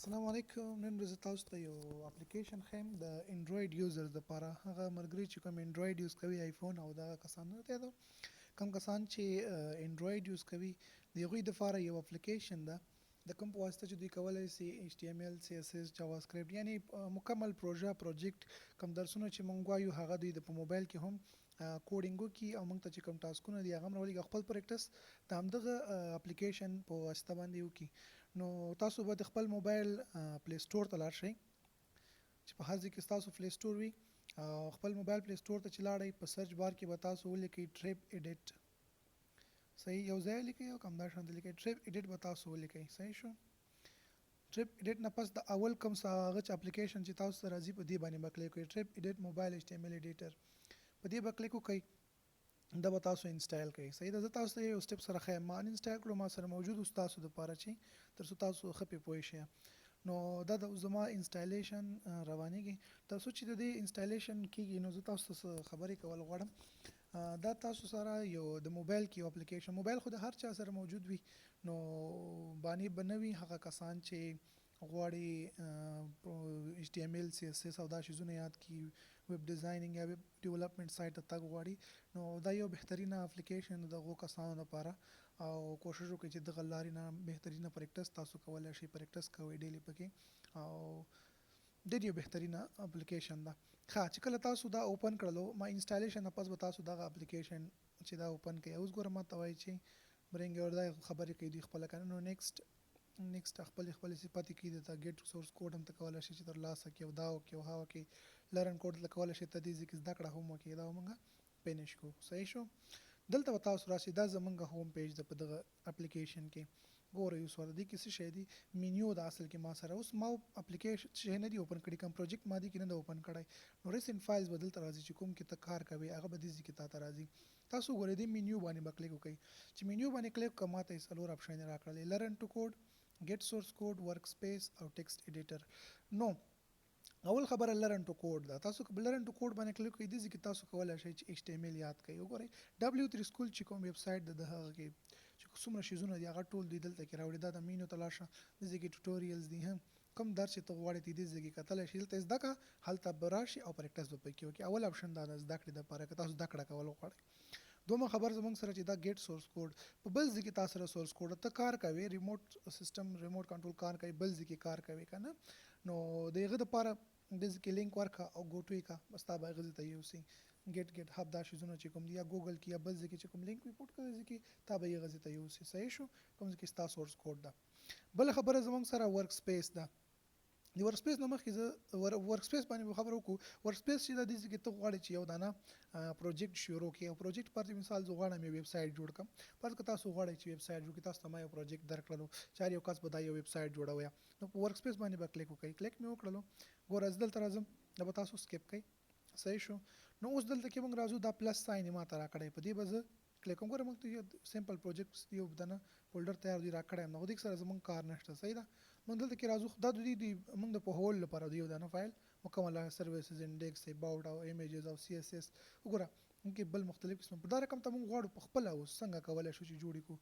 السلام علیکم. نن ورځ تاسو ته یو اپلیکیشن ښیم د انډراید یوزرز لپاره، هغه ملګري چې کوم انډراید یوز کوي، آیفون او دغه کسان نه ته، کوم کسان چې انډراید یوز کوي، د هغوی دپاره یو اپلیکیشن ده د کوم په واسطه چې دوی کولای سي HTML، CSS، JavaScript، یعنی مکمل پروژه، پروجیکټ، کوم درسونه چې مونږ وایو هغه دوی د په موبایل کې هم کوډینګ وکړي او مونږ ته چې کوم ټاسکونه دي هغه هم راولېږي او خپل پریکټس د همدغه اپلیکیشن په واسطه باندې وکړي. نو تاسو به د خپل موبایل پلی سټور ته لاړ شئ، چې په هر ځای کې ستاسو پلی سټور وي، او خپل موبایل پلی سټور ته چې لاړئ، په سرچ بار کې به تاسو ولیکئ ټریپ ایډیټ. صحیح، یو ځای لیکئ او که همدا شان لیکئ، ټریپ ایډیټ به تاسو ولیکئ. صحیح شو. ټریپ ایډیټ نه پس د اول کوم څه هغه چې اپلیکیشن چې تاسو ته راځي، په دې باندې به کلیک وکړئ. ټریپ ایډیټ موبایل HTML ایډیټر، په دې به کلیک وکړئ. دا به تاسو انسټال کړئ. صحیح ده. زه تاسو ته یو سټپ سره ښیم. ما انسټال کړو، ما سره موجود اوس تاسو دپاره چې تر څو تاسو ښه پرې پوه شئ. نو دا د زما انسټالیشن روانیږي. تر څو چې د دې انسټالیشن کیږي، نو زه تاسو ته څه خبرې کول غواړم. دا تاسو سره یو د موبایل کې یو اپلیکیشن، موبایل خو د هر چا سره موجود وي، نو باندې به نه وي. هغه کسان چې غواړي HTML، CSS او دا شیزونه یاد کړي، ویب ډیزاینینګ یا ویب ډیولپمنټ سایت ته تګ غواړي، نو دا یو بهترینه اپلیکیشن د دغو کسانو لپاره، او کوشش وکړئ چې دغه لارې نه بهترینه پریکټس تاسو کولای شئ، پریکټس کوئ ډیلی پکې، او ډېر یو بهترینه اپلیکیشن ده. ښه، چې کله تاسو دا اوپن کړلو، ما انسټالیشن نه پس به تاسو دغه اپلیکیشن چې دا اوپن کړئ. اوس ګوره، ما ته وایي چې برینګ یور، دا خبرې کوي دوی خپله که نه. نو نیکسټ، نیکسټ، خپل خپل صفات کې د ګیټ سورس کوډ هم ته کولای شې چې ترلاسه کړې او دا وکړې او ها وکړې. لرن کوډ ته کولای شې، ته دې ځای کې زده کړه هم وکړې. دا مونږ فینش کو. صحیح شو. دلته به تاسو راشئ، دا زمونږ هوم پیج ده په دغه اپلیکیشن کې. ګورئ اوس ورته، دې کې څه شی دي؟ مینیو د اصل کې ما سره اوس ما اپلیکیشن شی نه دی اوپن کړی، کوم پروجیکټ ما دې کې نه دی اوپن کړی. نو ریسنټ فایلز به دلته راځي، چې کوم کې ته کار کوې هغه به دې ځای کې تا ته راځي. تاسو ګورئ، دې مینیو باندې به کلیک وکړئ. چې مینیو باندې کلیک وکړم، ما ته یې څلور اپشن راکړلې: لرن ټو کوډ، ګیټ سورس کوډ، ورک سپیس او ټیکسټ ایډیټر. نو اول خبره لرن ټو کوډ ده. تاسو که لرن ټو کوډ باندې کلیک وکړئ، دې ځای کې تاسو کولای شئ چې HTML یاد کړئ. وګورئ، W3 سکول چې کوم ویب سایټ ده، د هغه کې چې څومره شیزونه دي هغه ټول دوی دلته کې راوړي. دا د مینو ته لاړ شه، دې ځای کې ټوټوریلز دي هم. کوم درس چې ته غواړې ته دې ځای کې کتلی شې. دلته زده کړه، هلته به راشي او پریکټس به پکې وکړي. اول اپشن دا ده زده کړې دپاره، که تاسو زده کړه کول غواړئ. دومره خبر زمونږ سره چې دا ګیټ سورس کوډ، په بل ځای کې تاسو سره سورس کوډ، ته کار کوي، ریموټ سیستم، ریموټ کنټرول کار کوي، بل ځای کې کار کوي که نه، نو د هغه دپاره دې ځای کې لینک ورکړه او ګو ټو یې کړه، بس تا به هغه ځای ته یوسي. ګیټ هب دا شیزونه چې کوم دي، یا ګوګل کې یا بل ځای کې چې کوم لینک وي پوټ کړه ځای کې، تا به یې هغه ځای ته یوسي. صحیح شو، کوم ځای کې ستا سورس کوډ ده. بله خبره زمونږ سره ورک سپیس ده. د ورک سپیس نه مخکې زه ورک سپیس باندې خبره وکړو. ورک سپیس چې د دې ځای کې ته غواړې چې یو دانه پروجیکټ شروع کړې، او پروجیکټ پر مثال زه غواړم یو ویب سایټ جوړ کړم. فرض که تاسو غواړئ چې ویب سایټ جوړ کړئ، تاسو ته ما یو پروجیکټ درکړلو چې هر یو کس به دا یو ویب سایټ جوړوي، نو په ورک سپیس باندې به کلیک وکړئ. کلیک مې وکړلو، ګوره، زه دلته راځم، دا به تاسو سکیپ کړئ. صحیح شو. نو اوس دلته کې موږ راځو، دا پلس ساین ما ته راکړی، په دې به زه کلیک کوم. ګوره، موږ ته یو سمپل پروجیکټ، یو دنه فولډر تیار دی راکړی، نو دې سره زمونږ کار نشته. صحیح ده. موږ دلته کې راځو، دا د دې موږ د پوهولو لپاره دی. یو دانه فایل مکمل، سرویسز، انډیکس، اباوټ او ایمیجز او CSS. وګوره، کې بل مختلف قسم دا رقم ته موږ غواړو په خپل اوس څنګه کولای شو چې جوړ کړو.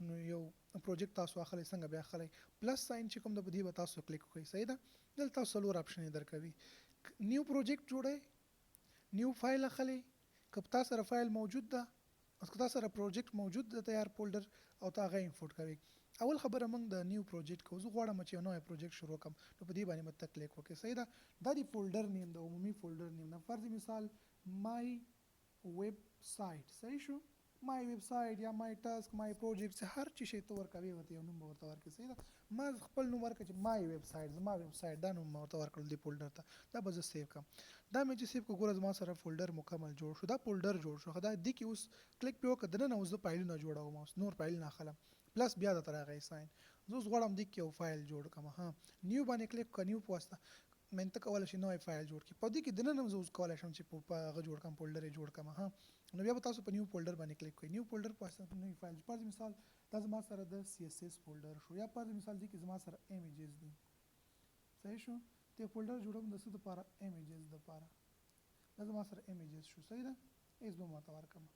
نو یو پروجیکټ تاسو اخلئ، څنګه بیا اخلئ؟ پلس ساین چې کوم د په دې به تاسو کلیک وکړئ. صحیح ده. دلته تاسو څلور اپشن درکوي: نیو پروجیکټ جوړئ، نیو فایل اخلئ، که تاسو سره فایل موجود ده، که تاسو سره پروجیکټ موجود ده، تیار فولډر، او تا هغه امپورټ کوي. اول خبره موږ د نیو پروجیکټ کوو. زه غواړم چې یو نوی پروجیکټ شروع کړم، نو په دې باندې به ته کلیک وکړې. صحیح ده. دا د فولډر نیم د عمومي فولډر نیم ده، فرض مثال مای ویب سایټ. صحیح شو. مای ویب سایټ یا مای ټاسک، مای پروجیکټ، څه هر چی شی ته ورکوي ورته یو نوم به ورته ورکړې. صحیح ده. ما خپل نوم ورکړ چې مای ویب سایټ، زما ویب سایټ، دا نوم ما ورته ورکړل دې فولډر ته. دا به زه سیو کړم. دا مې چې سیو کړ، ګوره، زما سره فولډر مکمل جوړ شو، دا فولډر جوړ شو. دا دې کې اوس کلیک پې وکړه، دننه اوس زه فایلونه جوړوم، اوس نور فایلونه اخلم. پلس بیا درته راغی ساین. زه اوس غواړم دې کې یو فایل جوړ کړم. ها، نیو باندې کلیک وکړه. نیو په واسطه مې ته کولای شې نوی فایل جوړ کړې. په دې کې دننه زه اوس کولای شم چې په هغه جوړ کړم، فولډر یې جوړ کړم. ها، نو بیا به تاسو په نیو فولډر باندې کلیک کړئ. نیو فولډر په واسطه نوی فایل، فرض مثال دا زما سره د CSS فولډر شو، یا فرض مثال دې کې زما سره ایمیجز دي. صحیح شو. دې فولډر جوړوم د څه دپاره؟ ایمیجز دپاره. دا زما سره ایمیجز شو. صحیح ده. ایس به ماته ورکړم،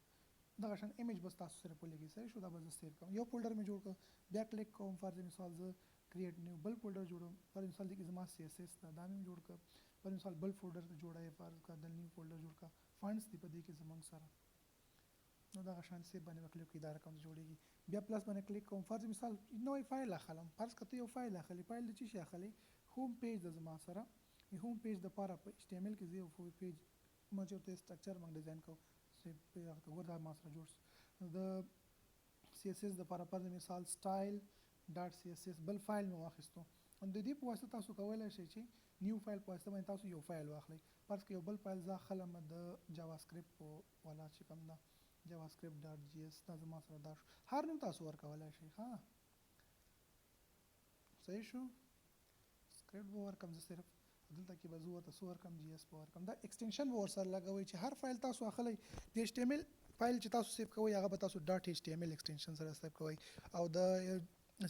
دغه شان ایمیج به تاسو سره ولیږي. صحیح شو. دا به زه سیو کوم. یو فولډر مې جوړ کړ، بیا کلیک کوم. فرض مثال زه کریټ نیو بل فولډر جوړوم. فرض مثال دې کې زما سی اس اس ده، دا مې جوړ کړ. فرض مثال بل فولډر ته جوړوي، فرض کړه د نیو فولډر جوړ کړه، فانټس دي په دې کې زمونږ سره. نو دغه شان سیو باندې به کلیک وکړي، دا رقم جوړیږي. بیا پلس باندې کلیک کوم، فرض مثال نوی فایل اخلم. فرض که ته یو فایل اخلي، فایل د څه شي اخلي؟ هوم پیج د زما سره هوم پیج د پاره په ایچ ټي ایم ایل کې زه یو پیج ما چې ورته سټرکچر موږ ډیزاین کوو، ګوره دا ما سره جوړ شو. د سی اس اس د پاره فرض مثال سټایل ډاټ سی اس اس بل فایل مې واخیستو. د دې په واسطه تاسو کولی شئ چې نیو فایل په واسطه باندې تاسو یو فایل واخلئ. فرض که یو بل فایل زه اخلم د جاوا سکریپټ په والا چې کوم ده جاوا سکریپټ ډاټ جی اس، دا زما سره دا شو. هر نوم تاسو ورکولی شئ. ها صحیح شو. سکریپټ به ورکم زه صرف دلته کې به زه ورته څه ورکم، جی اس به ورکم. دا ایکسټنشن به ورسره لګوئ چې هر فایل تاسو اخلئ، د ایچ ټي ایم ایل فایل چې تاسو سیو کوئ هغه به تاسو ډاټ ایچ ټي ایم ایل ایکسټنشن سره سیو کوئ، او د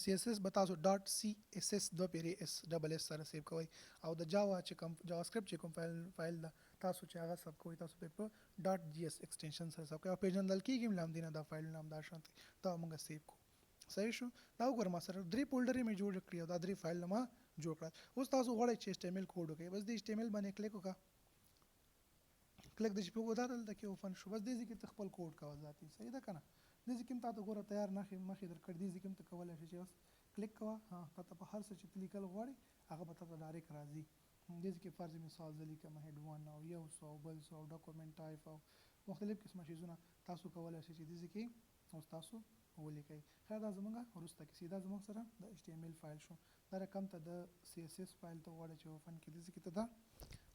سی اس اس به تاسو ډاټ سی اس اس دوه پیرې اس ډبل اس سره سیو کوئ، او د جاوا چې کوم جاوا سکریپټ چې کوم فایل ده تاسو چې هغه سیو کوئ تاسو به په ډاټ جی اس ایکسټنشن سره سیو کوئ، او پېژندل کېږي هم له همدې نه دا فایلونه همدا شان دي. دا موږ سیو کوو. صحیح شو. دا وګوره ما سره درې فولډرې مې جوړ کړي او دا درې فایلونه ما جوړ کړل. اوس تاسو غواړئ چې ایچ ټي ایم ایل کوډ وکړئ، بس د ایچ ټي ایم ایل باندې کلیک وکړه، کلیک د چې په وګوره دا دلته کې اوپن شو. بس دې ځای کې ته خپل کوډ کوه ذاتي. صحیح ده که نه؟ دې ځای کې هم تا ته ګوره تیار نښې مخې در کړې، دې ځای کې هم ته کولی شې چې بس کلیک کوه، ها تا ته په هر څه چې ته لیکل غواړې هغه به تا ته ډایرکټ راځي. دې ځای کې فرض مثال زه لیکم هډ ون او یو څه او بل څه او ډاکومنټ ټایپ او مختلف قسمه شیزونه تاسو کولی شئ چې دې ځای کې اوس تاسو ولیکئ. خیر دا زمونږ وروسته کیسې، دا زمونږ سره د ایچ ټي ایم ایل فایل شو. دا رقم ته د سی اس اس فایل ته غواړې چې اوپن کړې، دې ځای کې ته دا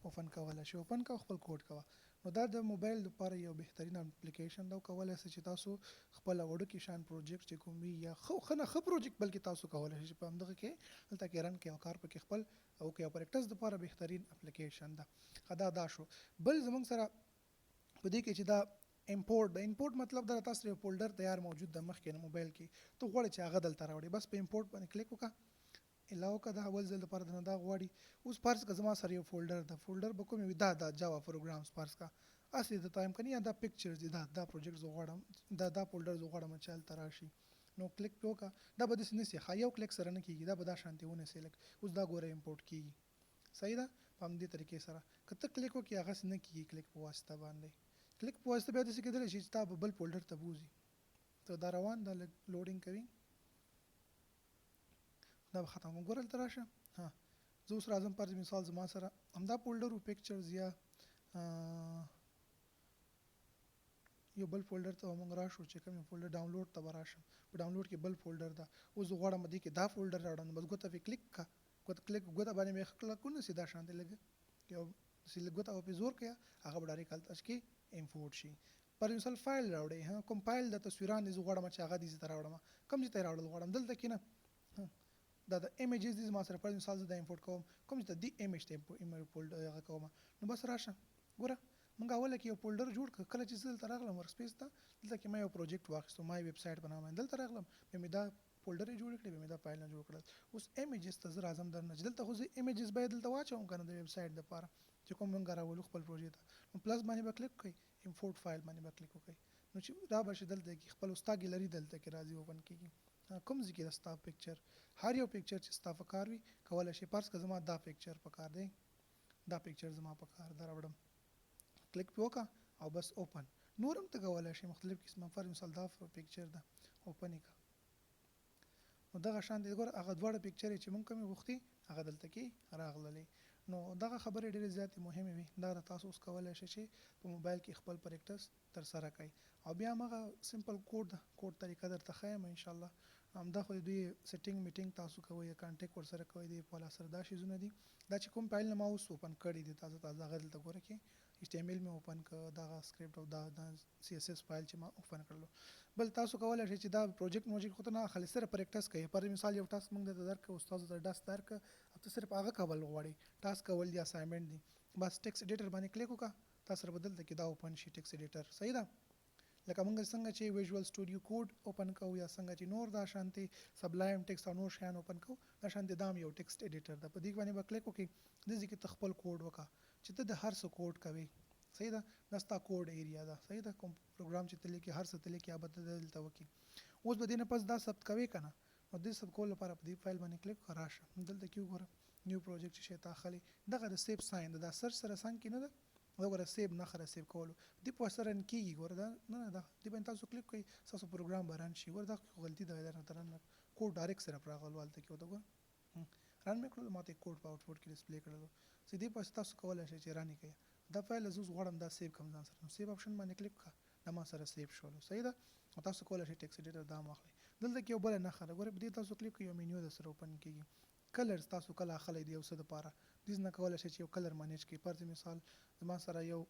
اوپن کولی شې، اوپن کوه خپل کوډ کوه. نو دا د موبایل لپاره یو بهترین اپلیکیشن ده، کولی شئ چې تاسو خپل وړوکی شان پروجیکټ چې کوم وي یا ښه نه ښه پروجیکټ بلکې تاسو کولی شئ چې په همدغه کې دلته کې رن کړئ او کار پکې خپل وکړئ، او پریکټس لپاره بهترین اپلیکیشن ده. ښه دا دا شو. بل زمونږ سره په دې کې چې دا امپورټ ده، امپورټ مطلب دا تاسو یو فولډر تیار موجود ده مخکې نه موبایل کې، ته غواړې چې هغه دلته راوړې، بس په امپورټ باندې کلیک وکړه، علاوه که دا اول ځل لپاره درنه دا غواړي. اوس فرض که زما سره یو فولډر ده، فولډر به کوم وي؟ دا دا جاوا پروګرامز فرض که هسې د ټایم که نه، یا دا پکچرز دي، دا دا پروجیکټ زه غواړم، دا دا فولډر زه غواړم چې هلته راشي. نو کلیک پې وکړه، دا به داسې نیسي، ښه یو کلیک سره نه کېږي، دا به دا شانتې ونیسي لږ. اوس دا ګوره امپورټ کېږي. صحیح ده. په همدې طریقې سره که ته کلیک وکړې هغسې نه کېږي کلیک په واسطه باندې، کلیک په واسطه بیا داسې کېدلی شي چې تا به بل فولډر ته بوځي. ته دا روان ده لږ لوډینګ کوي، دا به ختم. ګوره دلته راشه، ها زه اوس راځم فرض مثال زما سره همدا فولډر و پکچرز یا یو بل فولډر ته موږ راشو چې کوم فولډر ډاونلوډ ته به راشم، په ډاونلوډ کې بل فولډر ده. اوس زه غواړم دې کې دا فولډر راوړم، بس ګوته پې کلیک کړه، ګوته کلیک، ګوته باندې مې کلک ونیسي دا شان دی لږ یو داسې لږ ګوته به پې زور کړه، هغه به ډایرکټ هلته کې امپورټ شي. پر مثال فایل راوړئ، ها کوم فایل د تصویران دي زه غواړم چې هغه دې ځای ته راوړم، کوم ځای ته یې راوړل غواړم؟ دلته کې نه، ها دا د ایمیجز دي زما سره، فرض مثال زه دا امپورټ کوم، کوم ځای ته دې ایمیج ته ایمیج فولډر هغه کوم. نو بس راشه ګوره موږ اوله کې یو فولډر جوړ کړ. کله چې زه دلته راغلم ورک سپیس ته، دلته کې ما یو پروجیکټ واخیستو، ما ویب سایټ په نامه باندې دلته راغلم، بیا مې دا فولډر یې جوړ کړی، بیا مې دا فایلونه جوړ کړل. اوس ایمیجز ته زه راځم درنه چې دلته خو زه ایمیجز باید دلته واچوم که نه د ویب سایټ دپاره چې کوم موږ راولو خپل پروژې ته. نو پلس باندې به کلیک وکړئ، امپورټ فایل باندې به کلیک وکړئ، نو چې را به شي دلته کې خپل ستا ګیلري دلته کې راځي اوپن کېږي. کوم ځای کې د ستا پکچر، هر یو پکچر چې ستا په کار وي کولی شي. فرض که زما دا پکچر په کار دی، دا پکچر زما په کار ده، راوړم، کلیک پې وکړه او بس اوپن. نور هم ته کولی شې مختلف قسمه، فرض مثال دا پکچر ده اوپن یې کړه. نو دغه شان دی ګوره هغه دواړه پکچرې چې مونږ کومې غوښتې هغه دلته کې راغللې. نو دغه خبرې ډېرې زیاتې مهمې وي، دا د تاسو اوس کولی شئ چې په موبایل کې خپل پریکټس ترسره کړئ. او بیا هماغه سمپل کوډ ده، کوډ طریقه درته ښیم انشاءالله. همدا خو د دوی سیټینګ میټینګ تاسو کوئ، کانټیکټ ورسره کوئ، دې په سره دا شیزونه دي. دا چې کوم فایلونه ما اوس اوپن کړي دي تازه تازه، هغه دلته ګوره کې ایچ ټي ایم ایل مې اوپن کړ، دغه سکریپټ او دا سی اس اس فایل چې ما اوپن کړلو. بل تاسو کولی شئ چې دا پروجیکټ موجیکټ خو ته نه اخلې، صرف پریکټس کوي. پر مثال یو ټاسک موږ درته درکړ، استاد درته ټاسک درکړ او ته صرف هغه کول غواړې، ټاسک کول دي، اساینمنټ دي، بس ټیکسټ ایډیټر باندې کلیک وکړه، تا سره به دلته کې دا اوپن شي ټیکسټ ایډیټر. صحیح ده. لکه موږ څنګه چې ویژوال سټوډیو کوډ اوپن کوو یا څنګه چې نور دا شانتې سبلایم ټیکسټ او نور شیان اوپن کوو، دا شانتې دا هم یو ټیکسټ ایډیټر ده. په دې باندې به کلیک وکړې، دې ځای کې ته خپل کوډ وکړه چې ته د هر څه کوډ کوې. صحیح ده، دا ستا کوډ ایریا ده. صحیح ده، کوم پروګرام چې ته لیکې هر څه ته لیکې هغه به ته دلته وکړې. اوس به دې نه پس دا ثبت کوې که نه، نو دې سیو کولو لپاره په دې فایل باندې کلیک وکړه، راشه دلته کې وګوره نیو پروجیکټ چې شی تا اخلي دغه د سیو ساین ده، دا سرچ سره څنګ کې نه ده، دا ګوره سیو نښه ده سیو کولو دې په واسطه رن کیږي. ګوره دا نه نه دا دې باندې تاسو کلیک کړئ ستاسو پروګرام به رن شي. ګوره دا خو غلطي ده، دا راته رن نه کوډ ډایرکټ صرف راغلو هلته کې ورته ګوره رن مې کړلو، ماته یې کوډ په آوټپوټ کې ډسپلی کړلو. چې دې په واسطه تاسو کولی شئ چې رن یې کړئ. دا فایل زه اوس غواړم دا سیو کړم ځان سره، نو سیو اپشن باندې کلیک کړه، دا ما سره سیو شولو. صحیح ده، او تاسو کولی شئ ټیکس ایډیټر دا هم واخلئ. دلته کې یو بله نښه ده، ګورئ په دې تاسو کلیک کړئ یو مینیو در سره اوپن کیږي. کلرز تاسو کله اخلئ د یو څه دپاره دې نه کولی شئ چې یو کلر منیج کړئ. فرض مثال زما سره یو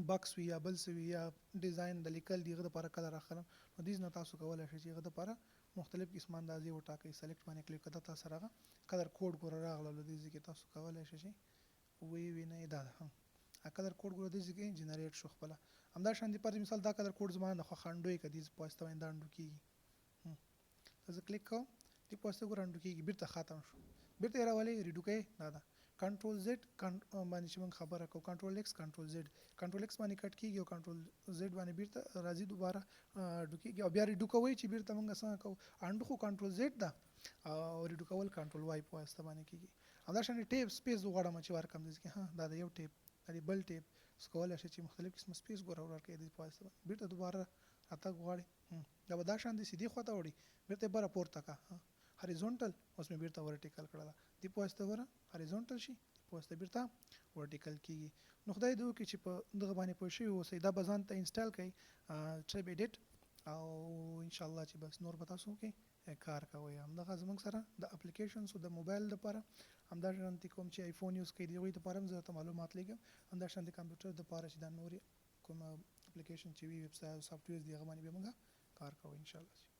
بکس وي یا بل څه وي یا ډیزاین د لیکل دي هغه دپاره کلر اخلم، نو دې نه تاسو کولی شئ چې هغه دپاره مختلف قسمه اندازې وټاکئ. سلیکټ باندې کلیک کړه، دا تاسو سره هغه کلر کوډ ګوره راغللو. دې ځای کې تاسو کولی شئ چې ویې وینئ، دا ده هم کلر کوډ ګوره دې ځای کې جنریټ شو خپله. همدا شان دي فرض مثال دا کلر کوډ زما نه خوښ انډو یې که دې په واسطه باندې دا انډو کېږي. دا زه کلیک کوم دې په واسطه ګوره انډو کېږي، بیرته ختم شو، بیرته یې راولئ ریډو کوئ. دا ده کنټرول زیډ باندې چې موږ خبره کوو، کنټرول ایکس کنټرول زیډ، کنټرول ایکس باندې کټ کېږي او کنټرول زیډ باندې بیرته راځي دوباره ډو کېږي، او بیا ریډو کوئ چې بیرته موږ څنګه کوو انډو خو کنټرول زیډ ده او ریډو کول کنټرول وای په واسطه باندې کېږي. همدا شان ټیپ سپیس وغواړم چې ورکړم دې کې، ها دا د یو ټیپ دا د بل ټیپ کولی شئ چې مختلف قسمه سپیس ګوره ورکړئ دې په واسطه باندې. بیرته دوباره راتګ غواړي، دا به دا شان دي سیدې خواته وړي، بیرته یې بره پورته کړه هاریزونټل، اوس مې بیرته ورټیکل کړله، دې په واسطه ګوره هاریزونټل شي، دې په واسطه بیرته ورټیکل کیږي. نو خدای دې وکړي چې په دغه باندې پوه شوي اوسئ، دا به ځان ته انسټال کړئ ټریب ایډیټ، او انشاءالله چې بس نور به تاسو کې کار کوئ. همدغه زموږ سره د اپلیکیشنز د موبایل دپاره، همدا شانتې کوم چې ایفون یوز کوي د هغوی دپاره هم زه درته معلومات لیږم، همدا شان د کمپیوټر دپاره چې دا نورې کوم اپلیکیشن چې وي ویب سافټویر دي هغه باندې بیا موږ کار کوو انشاءالله.